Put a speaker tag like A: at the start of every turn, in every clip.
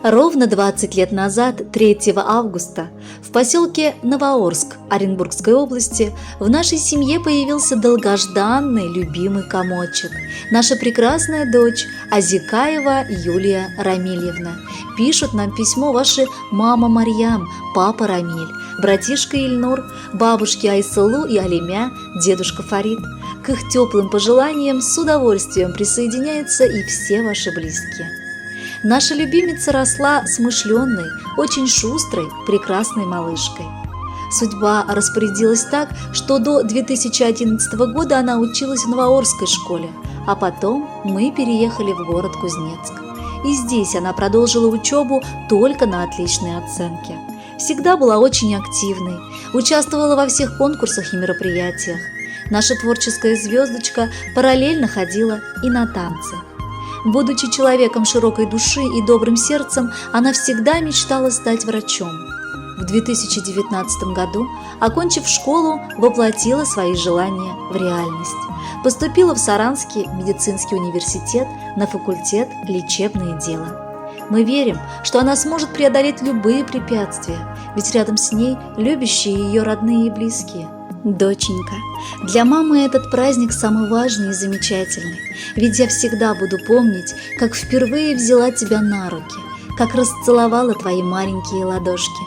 A: Ровно 20 лет назад, 3 августа, в поселке Новоорск Оренбургской области в нашей семье появился долгожданный любимый комочек. Наша прекрасная дочь Азикаева Юлия Рамильевна. Пишут нам письмо ваши мама Марьям, папа Рамиль, братишка Ильнур, бабушки Айсылу и Алимя, дедушка Фарид. К их теплым пожеланиям с удовольствием присоединяются и все ваши близкие. Наша любимица росла смышленной, очень шустрой, прекрасной малышкой. Судьба распорядилась так, что до 2011 года она училась в Новоорской школе, а потом мы переехали в город Кузнецк. И здесь она продолжила учебу только на отличные оценки. Всегда была очень активной, участвовала во всех конкурсах и мероприятиях. Наша творческая звездочка параллельно ходила и на танцы. Будучи человеком широкой души и добрым сердцем, она всегда мечтала стать врачом. В 2019 году, окончив школу, воплотила свои желания в реальность. Поступила в Саранский медицинский университет на факультет «Лечебное дело». Мы верим, что она сможет преодолеть любые препятствия, ведь рядом с ней любящие ее родные и близкие. Доченька, для мамы этот праздник самый важный и замечательный, ведь я всегда буду помнить, как впервые взяла тебя на руки, как расцеловала твои маленькие ладошки.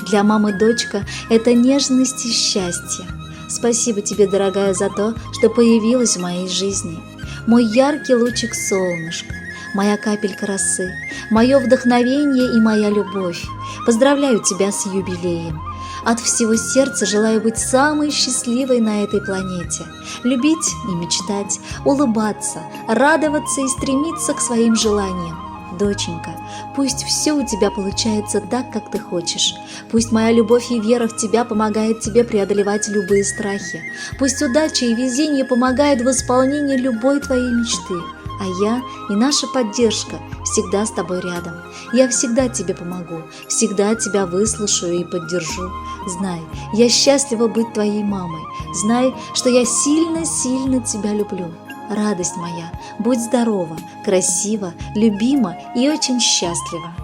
A: Для мамы дочка – это нежность и счастье. Спасибо тебе, дорогая, за то, что появилась в моей жизни. Мой яркий лучик солнышка, моя капелька росы, мое вдохновение и моя любовь. Поздравляю тебя с юбилеем. От всего сердца желаю быть самой счастливой на этой планете. Любить и мечтать, улыбаться, радоваться и стремиться к своим желаниям. Доченька, пусть все у тебя получается так, как ты хочешь. Пусть моя любовь и вера в тебя помогает тебе преодолевать любые страхи. Пусть удача и везение помогают в исполнении любой твоей мечты. А я и наша поддержка всегда с тобой рядом. Я всегда тебе помогу, всегда тебя выслушаю и поддержу. Знай, я счастлива быть твоей мамой. Знай, что я сильно-сильно тебя люблю. Радость моя, будь здорова, красива, любима и очень счастлива.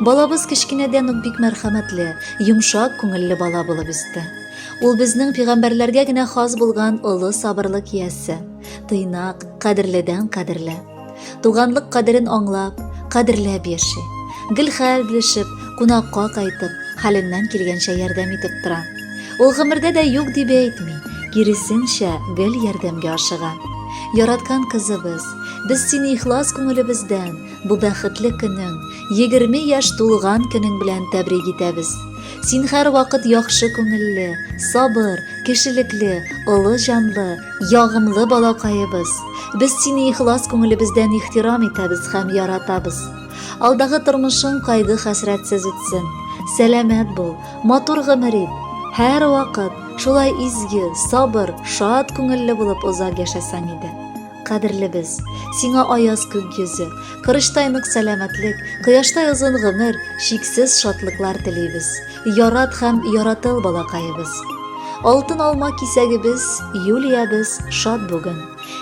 A: Балабыз кечкенәдән үк бик мәрхәмәтле, йомшак күңелле бала булып үсте. Ул безнең пәйгамбәрләргә генә хас булган олы сабырлык иясе, тыйнак, кадерледән кадерле. Туганлык кадерен аңлап, кадерләп яши. Гел хәл белешеп, кунакка кайтып, хәленнән килгәнчә ярдәм итеп тора. Ул гомердә дә юк дип әйтми, киресенчә, гел ярдәмгә ашыга. Яраткан кызыбыз, без сине ихлас күңелебездән бу бәхетле көнең, 20 яшь тулган көнең белән тәбрик итәбез. Син һәрвакыт яхшы күңелле, сабыр, кешелекле, олы җанлы, ягымлы балакаебыз. Без сине ихлас күңелебездән ихтирам итәбез һәм яратабыз. Алдагы тормышың кайгы-хәсрәтсез үтсен. Сәламәт бул, матур гомер ит. Һәрвакыт шулай изге, сабыр, шат күңелле булып озак яшәсәң иде. Кадерлебез, сиңа аяз күк йөзе, корычтай нык сәламәтлек, кояштай озын гомер, чиксез шатлыклар телибез. Ярат һәм яратыл, балакаебыз. Алтын алма кисәгебез, Юлиябез шат бүген.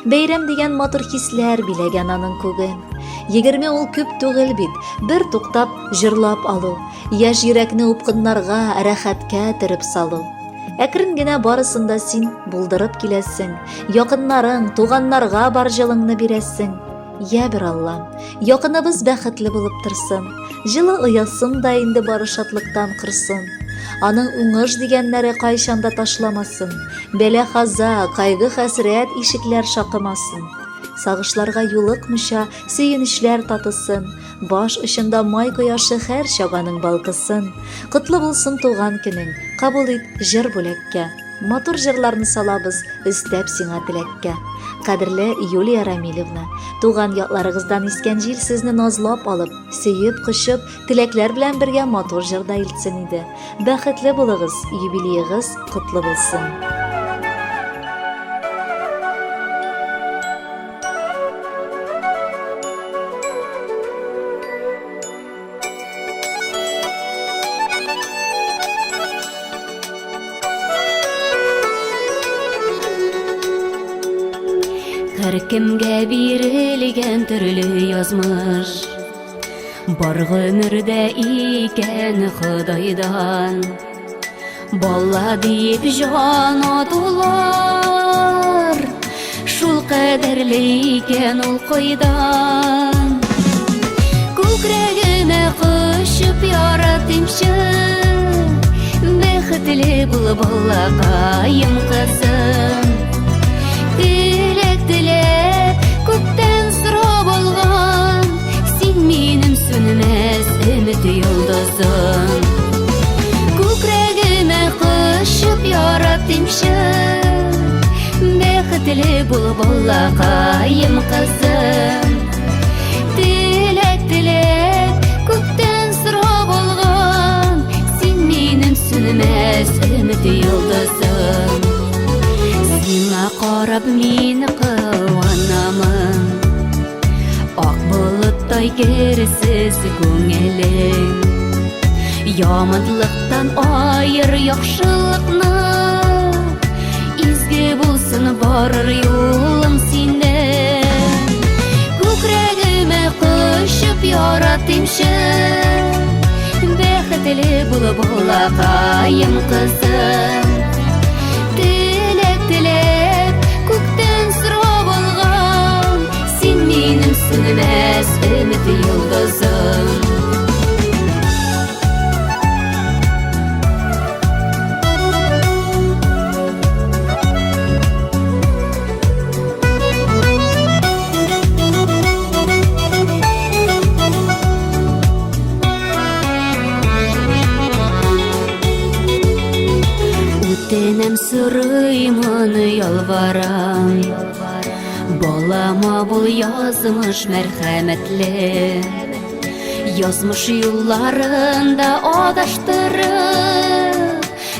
A: Бәйрәм дигән матур хисләр биләгән аның күген. 20 ул күп түгел бит, бер туктап җырлап алу, яшь йөрәкне упкыннарга, рәхәткә төреп салу. Әкрен генә барысын да син булдырып киләсең. Якыннарың, туганнарга бар җылыңны бирәсең. Я бер Аллам, якыныбыз бәхетле булып торсын. Җылы оясын да инде бары шатлыктан корсын. Аның уңыш дигәннәре кайчан да ташламасын. Бәла-хаза, кайгы-хәсрәт ишекләр шакымасын. Сагышларга юлыкмыйча сөенечләр татысын. Баш очында май кояшы һәр чаганың балкысын. Котлы булсын туган көнең, кабул ит җыр бүләккә. Матур җырларны салабыз, өстәп сиңа теләккә. Кадерле Юлия Рамилевна, туган якларыгыздан искән җил сезне назлап алып, сөеп, кочып, теләкләр белән бергә матур җырда илтсен иде. Бәхетле булыгыз, юбилеегыз котлы булсын.
B: Һәркемгә бирелгән төрле язмыш. Бар гомердә икән Ходайдан. Бала диеп җан атулар, Шул кадәрле икән ул кайдан? Күкрәгемә кочып яратыймчы, Бәхетле бул, балакаем, кызым. Теләк теләп, күктән сорап алган, Син минем сүнмәс өмет йолдызым. Күкрәгемә кочып яратыймчы, Бәхетле бул, балакаем, кызым. Теләк теләп, күктән сорап алган, Син минем сүнмәс өмет йолдызым. Сиңа карап мин куанамын, Ак болыттай керсез күңелең. Яманлыктан аер яхшылыкны, Изге булсын барыр юлың синең. Күкрәгемә кочып яратыймчы, Бәхетле бул, балакаем, кызым. Теләк теләп, күктән сорап алган, Син минем сүнмәс өмет йолдызым. Үтенәм, сорыймын, ялварам, Балама бул язмыш мәрхәмәтле. Язмыш юлларында адаштырып,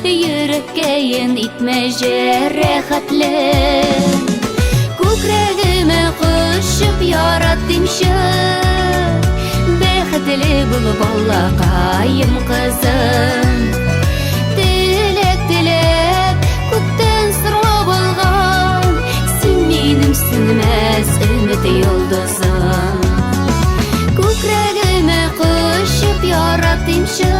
B: Йөрәккәен итмә җәрәхәтле. Күкрәгемә кочып яратыймчы, Бәхетле бул, балакаем, кызым. Теләк теләп, күктән сорап алган, Син минем сүнмәс өмет йолдызым. Күкрәгемә кочып яратыймчы,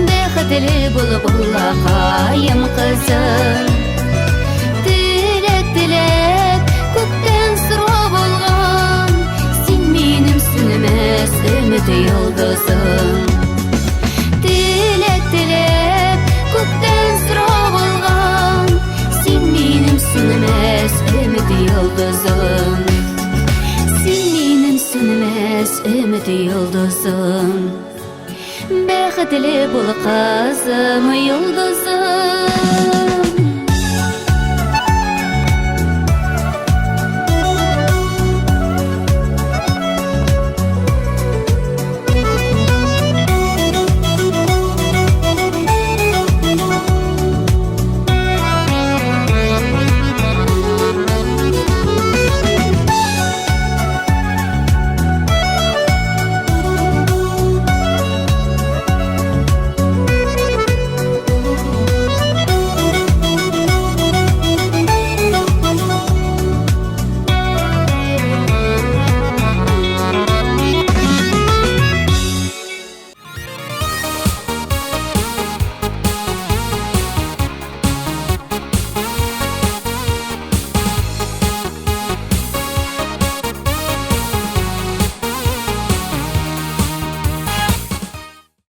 B: Бәхетле бул, балакаем, кызым. Теләк теләп, күктән сорап алган, Син минем сүнмәс өмет йолдызым. Теләк теләп, күктән сорап алган, Син минем сүнмәс өмет йолдызым. Син минем сүнмәс өмет йолдызым. Бәхетле бул, кызым, йолдызым.